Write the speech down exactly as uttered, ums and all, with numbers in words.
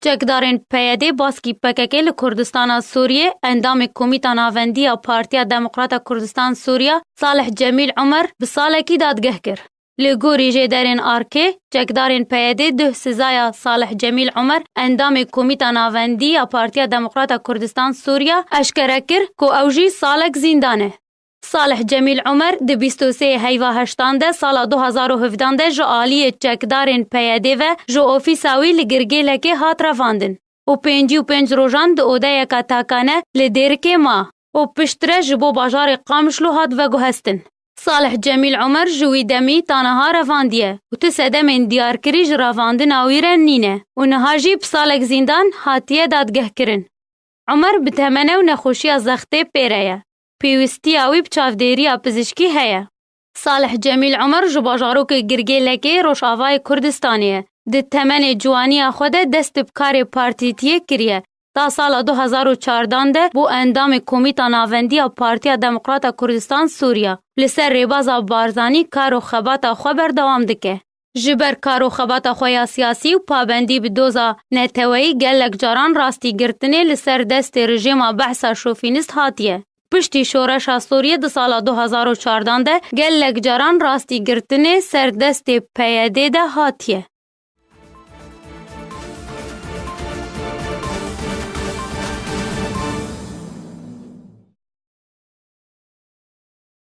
Çekdarên P Y D baskî P K K li Kurdistana Sûriyê, endamê Komîta Navendî ya Partiya Demokrata Kurdistan Sûriya Salih Cemîl Umer bi salekî dadgeh kir. Li gorî jêderên arkê, çekdarên P Y D duh sizaya Salih Cemîl Umer, endamê Komîta Navendî ya Partiya Demokrata Kurdistan Sûriya, eşkere kir ku ew jî salek zîndan e. Salih Cemîl Umer di bîst û sê heyva heştan de sala du hazar û hevdan de ji aliyê çekdarên P Y D ve ji ofîsa wî li Girgêlekê hat revandin û pêncî û pênc rojan di odeyeka takane li Dêrikê ma û piştre ji bo bajarê Qamişlo hat veguhestin. Salih Cemîl Umer ji wî demî ta niha revandiye û ti sedemên diyarkirî ji revandina wî re nîne û niha jî bi salek zîndan hatiye dadgehkirin. Umer bi temene û nexweşiya zextê pêre ye. Pêwîstiya wî bi çavdêriya pizişkî heye. Salih Cemîl Umer ji bajarokê Girgêlekê Rojavayê Kurdistanê ye. Di temenê ciwaniya xwe de dest bi karê partîtiyê kiriye. Ta sala du hazar û çardan de bû endamê Komîta Navendî ya Partiya Demokrata Kurdistan Sûriya. Li ser rêbaza Barzanî kar û xebata xwe berdewam dike. Ji ber kar û xebata xwe ya siyasî û pabendî bi doza neteweyî gelek caran rastîgirtinê li ser destê rejîma behsa şofînist hatiye. Piştî şoreşa Sûriyê di sala du hazar û çardan de gelek caran rastîgirtinê ser destê P Y D de hatiye.